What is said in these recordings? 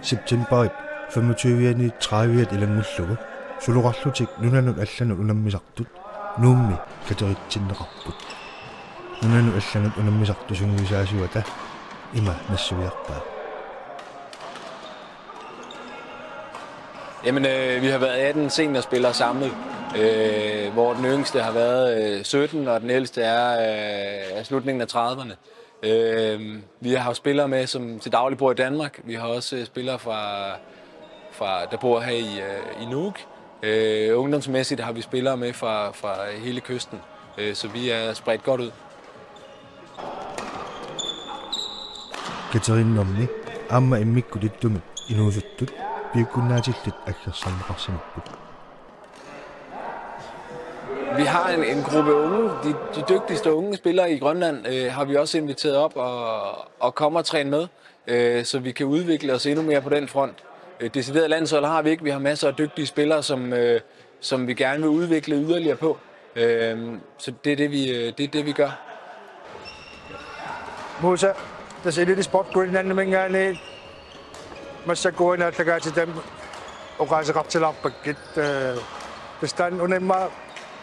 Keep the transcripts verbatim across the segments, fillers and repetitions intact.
Septembarip femogtyve-ani tredive-at ilanngullugu suloqarlutik nunanut allanut unammisartut Nuummi kateritsinneqarput. Nunanut allanut unammisartut sungiusaasuata ima nassuiarpaa. Jamen, øh, vi har været atten seniorspillere samlet, øh, hvor den yngste har været øh, sytten, og den ældste er, øh, er slutningen af trediverne. Øh, vi har haft spillere med, som til daglig bor i Danmark. Vi har også øh, spillere, fra, fra, der bor her i, øh, i Nuuk. Øh, ungdomsmæssigt har vi spillere med fra, fra hele kysten, øh, så vi er spredt godt ud. Katerinermi aamma immikkut ittumik inuusuttut piukkunnaatillit aggersarneqarsimapput. Vi har en, en gruppe unge, de, de dygtigste unge spillere i Grønland, øh, har vi også inviteret op og, og komme og træne med, øh, så vi kan udvikle os endnu mere på den front. Øh, decideret landshold har vi ikke. Vi har masser af dygtige spillere, som, øh, som vi gerne vil udvikle yderligere på. Øh, så det er det, vi, øh, det er det, vi gør. Musa, tassa Elite Sport Greenlandiminngaanniit massakkut uani aallakaatitami oqaaseqartilaarpakkit. Ee, tassa taanna una immaqa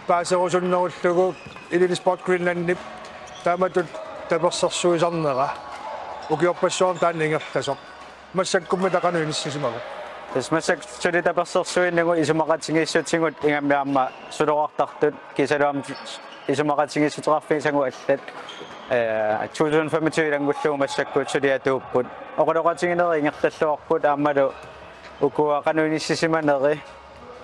paaserusunnerullugu Elite Sport Greenlandip taamatut tapersersuisarnera ukiorpassuarni taanna ingerlasoq. Massakkummi taava qanoq inissisimagut? Tassa massakkut suli tapersersuinnagu isumaqatigiissutigut ingammik aamma suloqartartut kiisalu aamma isumaqatigiissuteqarfigisavut allat. Ee, to tusind femogtyve ilanngullugu massakkut suli atuupput. Oqaloqatiginerit ingerlalluarput aammalu ukua qanoq inissisimaneri,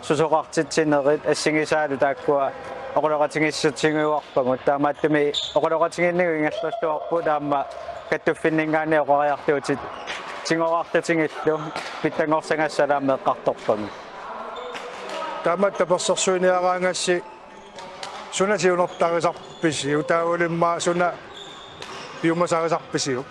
susoqartitsinerit, assigisaalu taakkua oqaloqatigiissutigiuarpagut. Taamaattumik oqaloqatigiinnigut ingerlalluarput aamma kattuffinninngaanniit oqariartuutit tigooraartutigillu pitsanngorsagassat aamma eqqartorpagut. Taama tapersersuiniaraangassi suna siunertarisarpisiuk, taavalu immaqa suna piumasarisarpisiuk?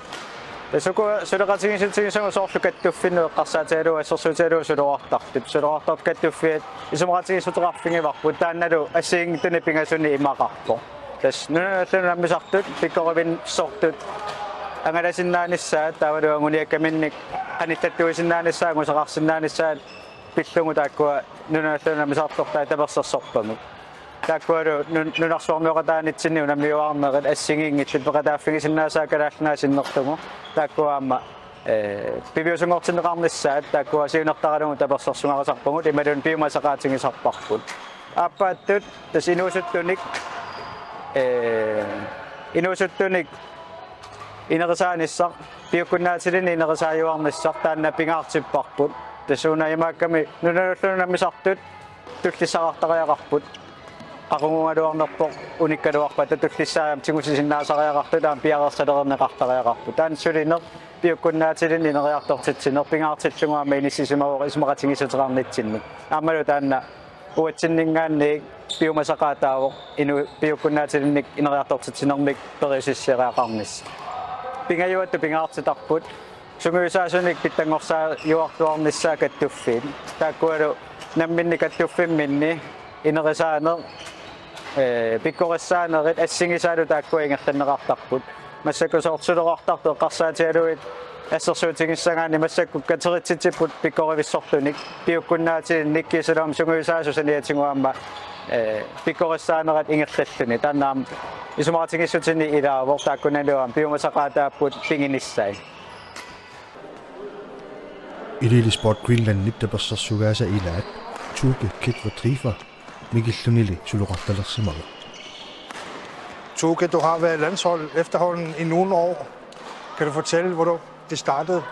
Tassa ukua suleqatigiissutigisagut soorlu kattuffinnut eqqarsaatigalugu assersuutigalugu suloqartartut. Suloqartartut kattuffiat isumaqatigiissuteqarfigivarput, taannalu assigiinngitsunik pingasunik imaqarpoq. Tassa nunanut allanut unammisartut pikkorivissortut angalasinnaanissaat taavalu anguniakkaminnik qanillattuisinnaanissaat angusaqarsinnaanissaat pillugu taakkua nunanut allanut unammisartortai tapersersorpagut. Taakkualu nun-, nunarsuarmioqataanitsinni unammiuaarnerit assigiinngitsut peqataaffigisinnaasaat Kalaallit Nunaat sinnerlugu. Taakkua aamma, ee, piviusunngortinneqarnissaat taakkua siunertaralugu tapersersugarisarpagut imaluunniit piumasaqaatigisarparput. Aappaattut tassa inuusuttunik, ee, inuusuttunik inerisaanissaq, piukkunnaatilinnit inerisaajuarnissaq taanna pingaartipparput. Tassa una imaakkami nunanut allanut unammisartut tullissaqartariaqarput. Qaquguugaluarnerpoq unikkaluarpata tullissaat aamma tigusisinnaasariaqartut aamma piareersalereerneqartariaqarput. Taanna sulineq piukkunnaatilinnit ineriartortitsineq pingaartillugu aamma inissisimavoq isumaqatigiissuteqarnitsinnut. Aammalu taanna uatsinninngaanniit piumasaqaataavoq inu-, piukkunnaatilinnik ineriartortitsinermik periusissiariaqarnissaq. Pingajuattut pingaartitarput sungiusaasunik pitsanngorsaajuartuarnissaat kattuffiit. Taakkualu namminneq kattuffimminni inerisaaneq, ee, pikkorissaanerit assigisaalu taakkua ingerlanneqartarput. Massakkut soorlu suloqartartut eqqarsaatigalugit assersuutigissagaanni massakkut kateritsitsipput pikkorivissortunik piukkunnaatilinnik kiisalu aamma sungiusaasut saniatigut aamma, ee, pikkorissaanerat ingerlalluni. Taanna aamma isumaqatigiissutinik ilaavoq taakkunanilu aamma piumasaqaataapput piginissaat. Elite Sport Greenlandip tapersersugaasa ilaat Tuke Ketver Trifa Mikillunili suloqartalersimavoq. Tuke, du har været landshold efterhånden i nogle år. Kan du fortælle, hvornår det startede?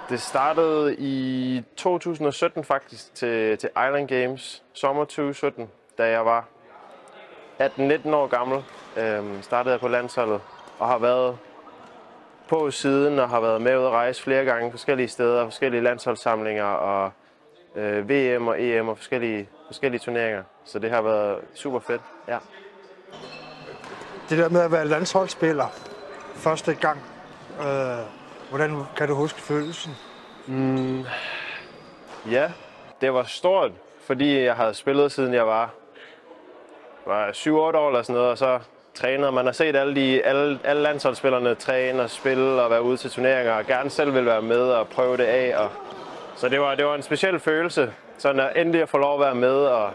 Det startede i to tusind og sytten faktisk til, til Island Games, sommer tyve sytten, da jeg var atten nitten år gammel. Øhm, startede jeg på landsholdet og har været på siden og har været med ud at rejse flere gange forskellige steder, forskellige landsholdssamlinger og øh, V M og E M og forskellige, forskellige turneringer. Så det har været super fedt. Ja. Det der med at være landsholdsspiller første gang, øh, hvordan kan du huske følelsen? Mm, ja, det var stort, fordi jeg havde spillet siden jeg var, var syv otte år eller sådan noget, og så trænet. Man har set alle, de, alle, alle landsholdsspillerne træne og spille og være ude til turneringer, og gerne selv vil være med og prøve det af. Og Så det var, det var en speciel følelse, sådan at endelig at få lov at være med og,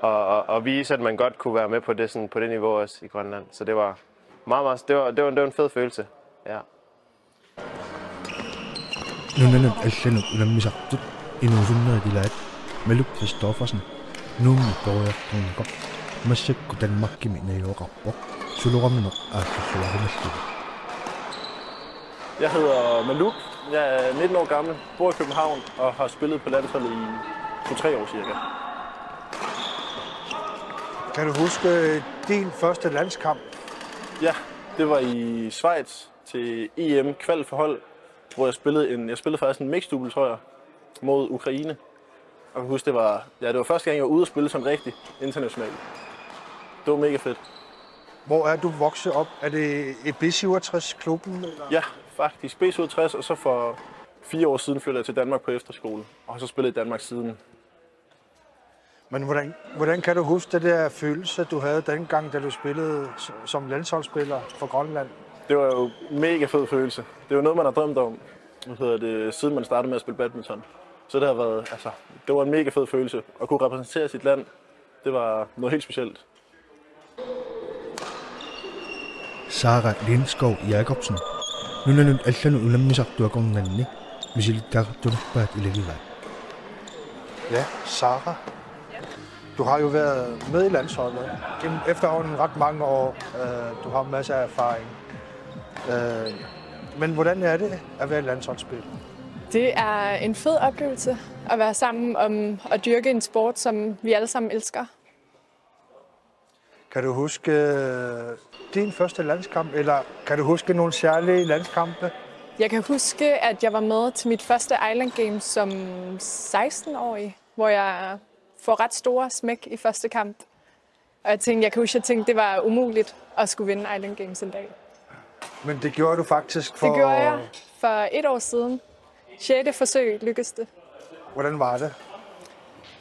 og, og, og vise, at man godt kunne være med på det, sådan, på det niveau også i Grønland. Så det var meget, meget, det var, det var, det var en fed følelse. Ja. Nunanut allanut unammisartut inuusunnerit ilaat Maluk Christoffersen Nuummi peroriartornikoq massakkut Danmarkimi najugaqarpoq, suloramineq aallarluarumallugu. Jeg hedder Maluk. Jeg er nitten år gammel, bor i København og har spillet på landsholdet i to-tre år cirka. Kan du huske din første landskamp? Ja, det var i Schweiz til E M kval for hold, hvor jeg spillede en, jeg spillede faktisk en mixed double, tror jeg, mod Ukraine. Og jeg kan huske, det var, ja, det var første gang, jeg var ude at spille sådan rigtig internationalt. Det var mega fedt. Hvor er du vokset op? Er det i B syvogtres-klubben? Eller? Ja, faktisk. B syvogtres, og så for fire år siden flyttede jeg til Danmark på efterskole, og har så spillet i Danmark siden. Men hvordan, hvordan kan du huske det der følelse, du havde dengang, da du spillede s- som landsholdsspiller for Grønland? Det var jo en mega fed følelse. Det er jo noget, man har drømt om, hvad hedder det, siden man startede med at spille badminton. Så det har været, altså, det var en mega fed følelse. At kunne repræsentere sit land, det var noget helt specielt. Sara Lindskov Jacobsen nunanut allanut unammisartut akornanni misilittagaqartunerpaat ilagivaat. Ja, Sara. Du har jo været med i landsholdet gennem efterhånden ret mange år. Øh, Du har masser af erfaring. Øh, Men hvordan er det at være landsholdsspiller? Det er en fed oplevelse at være sammen om at dyrke en sport, som vi alle sammen elsker. Kan du huske øh, din første landskamp, eller kan du huske nogle særlige landskampe? Jeg kan huske, at jeg var med til mit første Island Games som seksten-årig, hvor jeg får ret store smæk i første kamp. Og jeg tænkte, jeg kan huske, jeg tænkte, det var umuligt at skulle vinde Island Games en dag. Men det gjorde du faktisk for... Det gjorde jeg for et år siden. Sjette forsøg lykkedes det. Hvordan var det?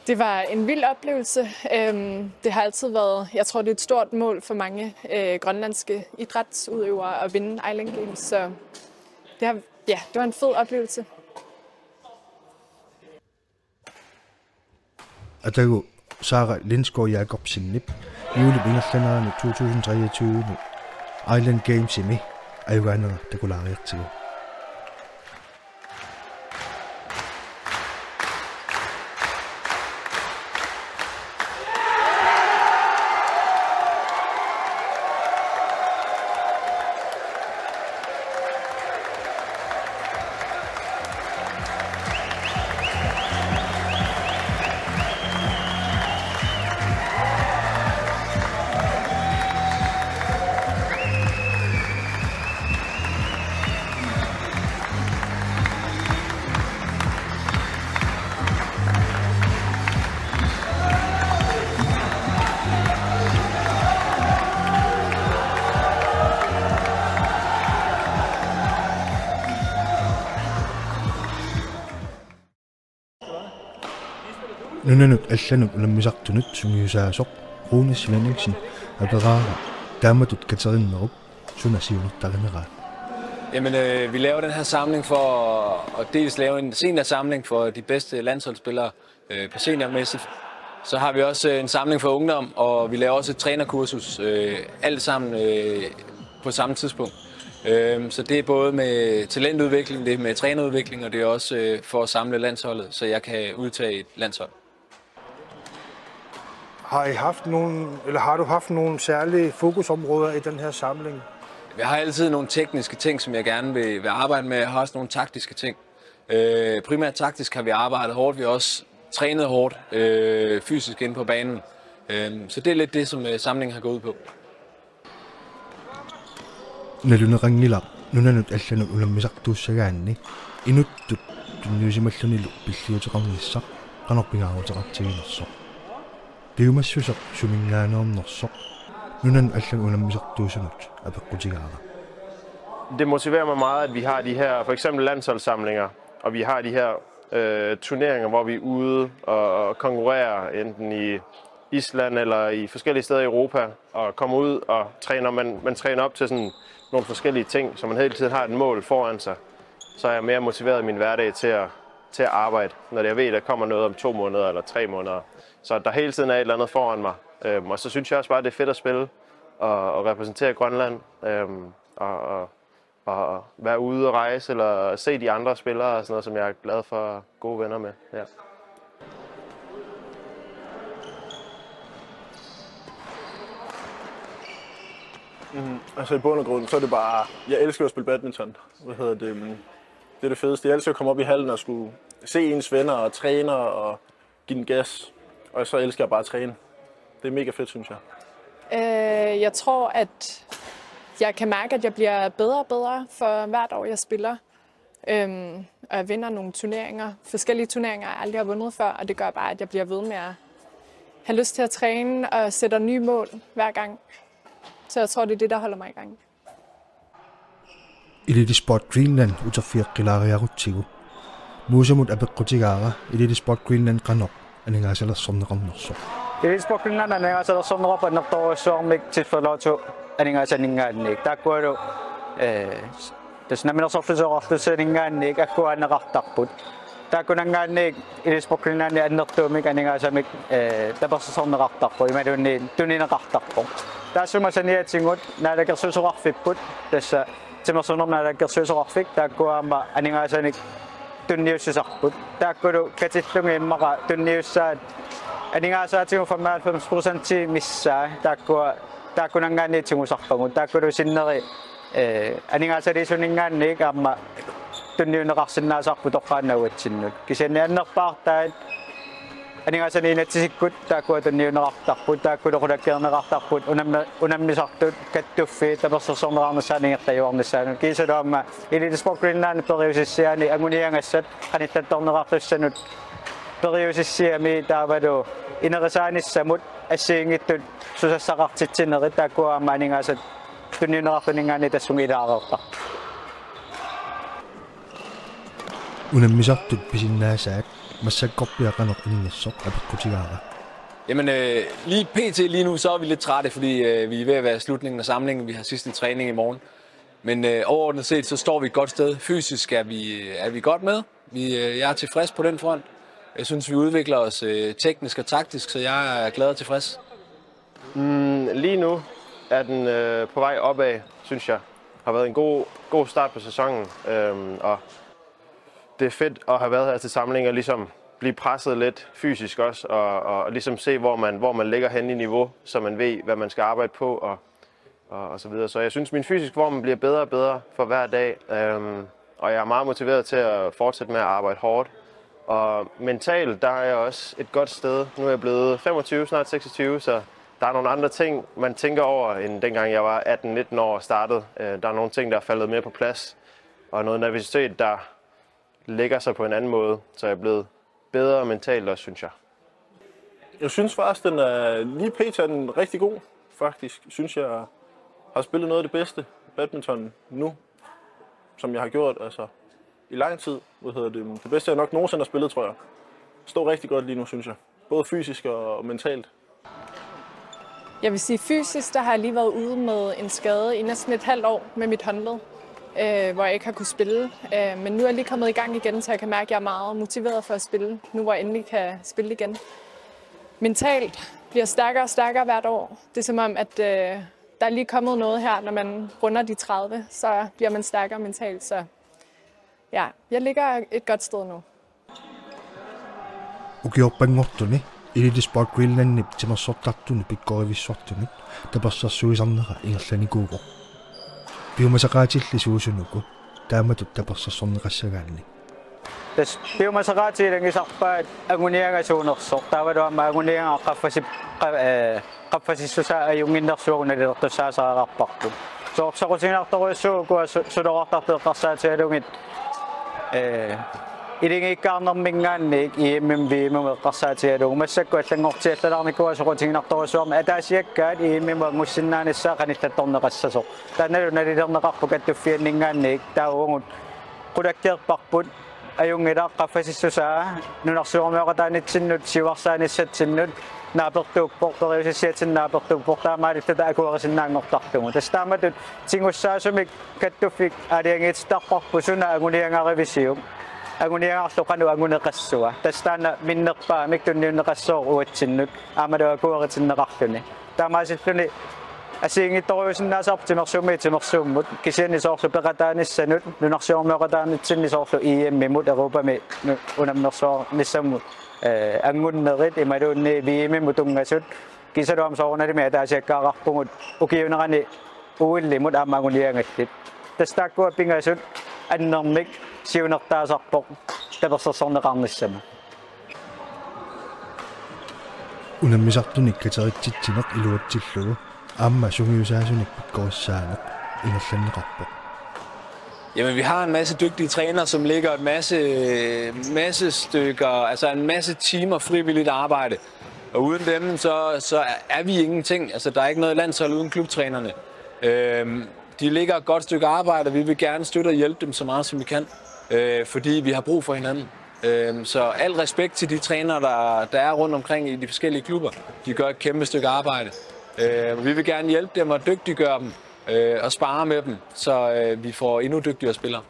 Det var en vild oplevelse. Øhm, Det har altid været, jeg tror, det er et stort mål for mange øh, grønlandske idrætsudøvere at vinde Island Games. Så det, har, ja, det var en fed oplevelse. Atagu Sara Lindskov Jacobsenip juulip ingerlanerani to tusind treogtyve Island Gamesimi ajugaanera takulaariartigu. Nunanut allanut unammisartunut sungiusaasoq Rune Svendingsen aperaara taamatut Katerinnerup suna siunertarinera. Jamen, øh, vi laver den her samling for at dels lave en seniorsamling for de bedste landsholdsspillere øh, på seniormæssigt. Så har vi også øh, en samling for ungdom, og vi laver også et trænerkursus. Øh, alt sammen øh, på samme tidspunkt. Øh, så det er både med talentudvikling, det er med trænerudvikling, og det er også øh, for at samle landsholdet, så jeg kan udtage et landshold. Har I haft nogle, eller har du haft nogle særlige fokusområder i den her samling? Vi har altid nogle tekniske ting, som jeg gerne vil, vil arbejde med. Jeg har også nogle taktiske ting. Øh, primært taktisk har vi arbejdet hårdt. Vi har også trænet hårdt øh, fysisk inde på banen. Øh, så det er lidt det, som øh, samlingen har gået ud på. Naluneqanngilaq nunanut allanut unammisartuussagaanni inuttut tunniusimallunilu pilliuteqarnissaq qanoq pingaaruteqartiginersoq. Piumassuseq suminngaanneernersoq nunanut allanut unammisartuusunut apeqqutigaara. Det motiverer mig meget, at vi har de her for eksempel landsholdssamlinger, og vi har de her øh, turneringer, hvor vi er ude og, og konkurrerer enten i Island eller i forskellige steder i Europa, og kommer ud og træner. Man, man træner op til sådan nogle forskellige ting, så man hele tiden har et mål foran sig. Så er jeg mere motiveret i min hverdag til at, til at arbejde, når jeg ved, at der kommer noget om to måneder eller tre måneder. Så der hele tiden er et eller andet foran mig. Øhm, og så synes jeg også bare, det er fedt at spille og, og repræsentere Grønland. Øhm, og, og, og være ude og rejse eller se de andre spillere og sådan noget, som jeg er glad for, gode venner med. Ja. Mm, altså i bund og grund, så er det bare, jeg elsker at spille badminton. Hvad hedder det? Det er det fedeste. Jeg elsker at komme op i hallen og skulle se ens venner og træner og give den gas. Og så elsker jeg bare at træne. Det er mega fedt, synes jeg. Øh, jeg tror, at jeg kan mærke, at jeg bliver bedre og bedre for hvert år, jeg spiller. Øhm, og jeg vinder nogle turneringer, forskellige turneringer, jeg aldrig har vundet før, og det gør bare, at jeg bliver ved med at have lyst til at træne og sætter nye mål hver gang. Så jeg tror, det er det, der holder mig i gang. Elite Sport Greenland uterfigeqqilaariarutsigu. Muusamut apeqqutigaara Elite Sport Greenland qanoq aningaasalersorneqarnersoq. Elite Sport Greenland aningaasalersorneqarpoq annertoorujussuarmik Tiffelotto aningaasaninngaanniit. Taakkualu eh, tassa namminersorlutik oqartussaninngaanniit akkuaanneqartarput. Taakkunanngaanniit Elite Sport Greenlandip annertuumik aningaasamik eh, tapersersorneqartarpoq, imaluunniit tunineqartarpoq. Taassuma saniatigut naalakkersuisoqarfipput, tassa timersuunermik naalakkersuisoqarfik, taakkua aamma aningaasanik tunniussisarput. Taakkulu katillugit immaqa tunniussaat aningaasaatigut femoghalvfems procentii missaa, taakkua taakkunanngaanniit tigusarpagut. Taakkulu sinneri eh, aningaasaliisuninngaanniit aamma tunniunneqarsinnaasarput toqqaannaq uatsinnut. Kisianni annerpaartaat aningaasanik inatsisikkut taakkua tunniunneqartarput, taakkulu qulakkeerneqartarput, unammi-, unammisartut kattuffiit tapersersorneqarnissaannut ingerlajuarnissaannut. Kiisalu aamma Elite Sport Greenland periusissiaani anguniagassat qanittattorneqartussanut periusissiami taavalu inerisaanissamut assigiinngitsut susassaqartitsinerit taakkua aamma aningaasat tunniunneqartuninngaanniit tassunga ilaareertarput. Unammisartut pisinnaasaat massakkorpiaq qanoq innersoq apeqqutigaara. Jamen, øh, lige P T lige nu, så er vi lidt trætte, fordi øh, vi er ved at være i slutningen af samlingen. Vi har sidste træning i morgen. Men øh, overordnet set, så står vi et godt sted. Fysisk er vi, er vi godt med. Vi, øh, jeg er tilfreds på den front. Jeg synes, vi udvikler os øh, teknisk og taktisk, så jeg er glad og tilfreds. Mm, lige nu er den øh, på vej opad, synes jeg. Har været en god, god start på sæsonen, øhm, og det er fedt at have været her til samling og ligesom blive presset lidt fysisk også, og, og ligesom se, hvor man, hvor man ligger henne i niveau, så man ved, hvad man skal arbejde på, og, og, og så videre. Så jeg synes, min fysiske form bliver bedre og bedre for hver dag, øhm, og jeg er meget motiveret til at fortsætte med at arbejde hårdt. Og mentalt, der er jeg også et godt sted. Nu er jeg blevet femogtyve, snart seksogtyve, så der er nogle andre ting, man tænker over, end dengang jeg var atten nitten år og startede. Øh, der er nogle ting, der er faldet mere på plads, og noget nervøsitet, der lægger sig på en anden måde, så jeg er blevet bedre mentalt også, synes jeg. Jeg synes faktisk, den er lige pt. Er den rigtig god, faktisk. Synes jeg har spillet noget af det bedste badminton nu, som jeg har gjort altså, i lang tid. Hvad hedder det? Det bedste, jeg nok nogensinde har spillet, tror jeg. Står rigtig godt lige nu, synes jeg. Både fysisk og mentalt. Jeg vil sige, fysisk, der har jeg lige været ude med en skade i næsten et halvt år med mit håndled, øh, hvor jeg ikke har kunnet spille. Øh, men nu er jeg lige kommet i gang igen, så jeg kan mærke, at jeg er meget motiveret for at spille, nu hvor jeg endelig kan spille igen. Mentalt bliver stærkere og stærkere hvert år. Det er som om, at øh, der er lige kommet noget her, når man runder de tredive, så bliver man stærkere mentalt. Så ja, jeg ligger et godt sted nu. Ukiorpanngortuni Elite Sport Greenlandip timersortartunut pikkorivissortunut tapersersuisarnera ingerlanikuuvoq. Piumasaqaatilli suusunuku taamatut tapersersorneqassagaanni. Tassa piumasaqaatit ilagisarpaat anguniagaq suunersoq, taavalu aamma anguniagaq qaffasi-, qa-, eh, qaffasissusaa ajunnginnersuagut nalilertussaasariaqarparput. Soorlu soqutiginartorujussuuvoq ukua su-, suloqartartut eqqarsaatigalugit, eh, iligiikkaarnerminngaanniit E M-imut V M-imut eqqarsaatigalugu. Massakkut allanngortiallalaarnikuuaat soqutiginartorujussuarmik ataasiakkaat E M-imut angusinnaanissaa qanittattorneqassasoq. Taannalu nalilerneqarpoq kattuffianninngaanniit, taava uagut qulakkeerparput. Ajunngilaq, qaffasissusaa nunarsuarmioqataanitsinnut siuarsaanissatsinnut naapertuuppoq, periusissiatsinnut naapertuuppoq, taamaalilluta akuerisinnaanngortartugut. Tassa taamatut tigussaasumik kattuffik aalajangiitittarparput suna anguniagarivisiuk. Anguniagarlu qanoq anguneqassua. Tassa taanna minnerpaamik tunniunneqassooq uatsinnut. Aammalu akueritinneqarluni. Taamaasilluni assigiinngitsorujussuinnaasarput timersuummut. Kisianni soorlu peqataanissanut, nunarsuarmioqataanitsinni soorlu E M-imut, Europami nu-, unammersuarnissamut, eh, angunnerit, imaluunniit V M-imut tunngasut, kiisalu aamma soorunalimi ataasiakkaaqarpugut ukiuunerani O L-imut aamma anguniagallit. Tassa taakkua pingasut annermik siunertaasarpoq tapersersorneqarnissamut. Unammisartunik kateritsitsineq iluatsillugu aamma sungiusaasunik pikkorissaaneq ingerlanneqarpoq. Jamen, vi har en masse dygtige trænere, som lægger et masse, masse stykker, altså en masse timer frivilligt arbejde. Og uden dem, så, så er vi ingenting. Altså, der er ikke noget landshold uden klubtrænerne. Øhm, de lægger et godt stykke arbejde, og vi vil gerne støtte og hjælpe dem så meget, som vi kan, øh, fordi vi har brug for hinanden. Øhm, så al respekt til de trænere, der, der er rundt omkring i de forskellige klubber. De gør et kæmpe stykke arbejde. Øh, vi vil gerne hjælpe dem og dygtiggøre dem, øh, og spare med dem, så, øh, vi får endnu dygtigere spillere.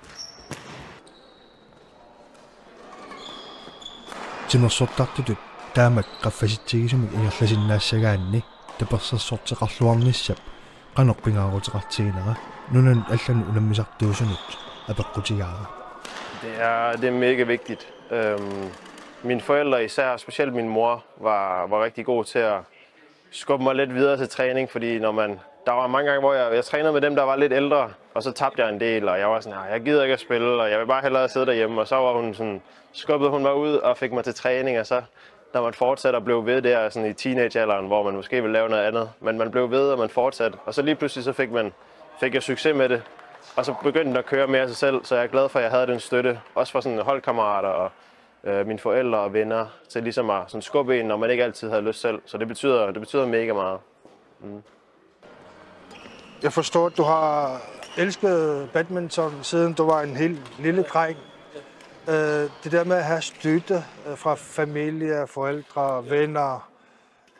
Timersortartutut taamak qaffasitsigisumik ingerlasinnaassagaanni tapersersorteqarluarnissap qanoq pingaaruteqartiginera nunanut allanut unammisartuusunut apeqqutigaara. Det er, det er mega vigtigt. Øhm, mine forældre især, specielt min mor, var, var rigtig god til at skubbe mig lidt videre til træning, fordi når man, der var mange gange, hvor jeg, jeg trænede med dem, der var lidt ældre, og så tabte jeg en del, og jeg var sådan, "Ah, jeg gider ikke at spille, og jeg vil bare hellere sidde derhjemme." Og så var hun sådan, skubbede hun mig ud og fik mig til træning, og så når man fortsætter og blev ved der sådan i teenagealderen, hvor man måske vil lave noget andet, men man blev ved, og man fortsatte. Og så lige pludselig så fik, man, fik jeg succes med det, og så begyndte den at køre mere af sig selv, så jeg er glad for, at jeg havde den støtte, også fra sådan holdkammerater og øh, mine forældre og venner, til ligesom at sådan skubbe en, når man ikke altid havde lyst selv. Så det betyder, det betyder mega meget. Mm. Jeg forstår, at du har elsket badminton, siden du var en helt lille dreng. Øh, det der med at have støtte øh, fra familie, forældre, venner,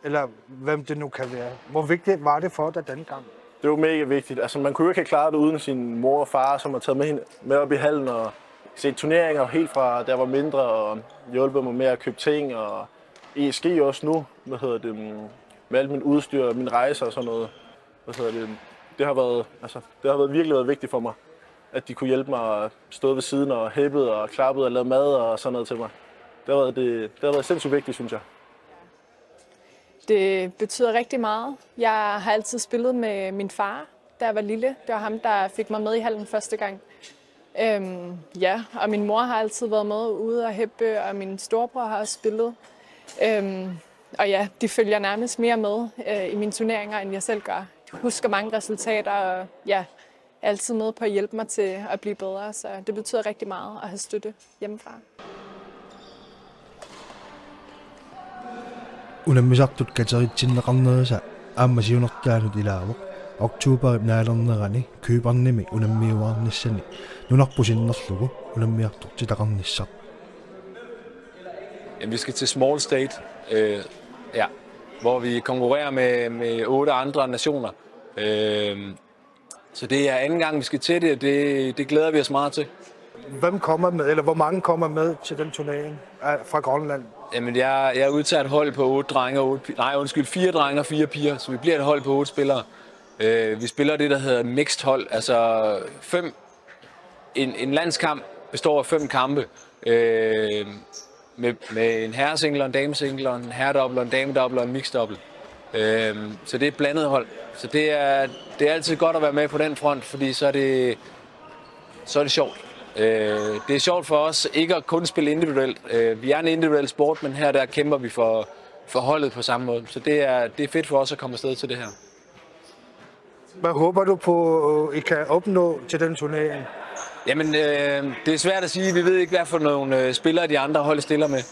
eller hvem det nu kan være. Hvor vigtigt var det for dig dengang? Det var mega vigtigt. Altså, man kunne jo ikke have klaret det uden sin mor og far, som har taget med, hende, med op i hallen og set turneringer helt fra, da jeg var mindre, og hjulpet mig med at købe ting, og E S G også nu, hvad hedder det, mm, med alt mit udstyr, mine rejser og sådan noget. Hvad hedder det, det har været, altså, det har været, virkelig været vigtigt for mig, at de kunne hjælpe mig og stå ved siden og hæppet og klappet og lavet mad og sådan noget til mig. Det har været, det, det har været sindssygt vigtigt, synes jeg. Det betyder rigtig meget. Jeg har altid spillet med min far, da jeg var lille. Det var ham, der fik mig med i hallen første gang. Øhm, ja, og min mor har altid været med ude og hæppe, og min storebror har også spillet. Øhm, og ja, de følger nærmest mere med øh, i mine turneringer, end jeg selv gør. De husker mange resultater, og ja, er altid med på at hjælpe mig til at blive bedre, så det betyder rigtig meget at have støtte hjemmefra. Unammisartut kateritsinneqarnerisa aamma siunertaanut ilaavoq oktoberip naalernerani Cypernimi unammiuaarnissani nunarput sinnerlugu unammiartortitaqarnissaq. Jamen, vi skal til Small State, øh, ja, hvor vi konkurrerer med, med otte andre nationer. Øh, så det er anden gang, vi skal til det, og det, det glæder vi os meget til. Hvem kommer med, eller hvor mange kommer med til den turnering øh, fra Grønland? Jamen, jeg, jeg udtager et hold på otte drenge og otte piger. Nej, undskyld, fire drenge og fire piger, så vi bliver et hold på otte spillere. Øh, vi spiller det, der hedder mixed hold, altså fem. En, en landskamp består af fem kampe, øh, med, med en herresingle, en damesingle, en herredobbelt, en damedobbelt og en mixed double. Øh, så det er et blandet hold. Så det er, det er altid godt at være med på den front, fordi så er det, så er det sjovt. Øh, det er sjovt for os ikke at kun spille individuelt. Øh, vi er en individuel sport, men her der kæmper vi for, for holdet på samme måde. Så det er, det er fedt for os at komme afsted til det her. Hvad håber du på, I kan opnå til den turnering? Jamen, øh, det er svært at sige. Vi ved ikke, hvad for nogle øh, spillere de andre hold stiller med.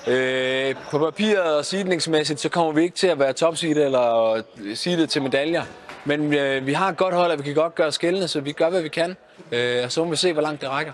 Øh, på papiret og seedningsmæssigt, så kommer vi ikke til at være topseedet eller seedet til medaljer. Men øh, vi har et godt hold, og vi kan godt gøre os gældende, så vi gør, hvad vi kan. Øh, og så må vi se, hvor langt det rækker.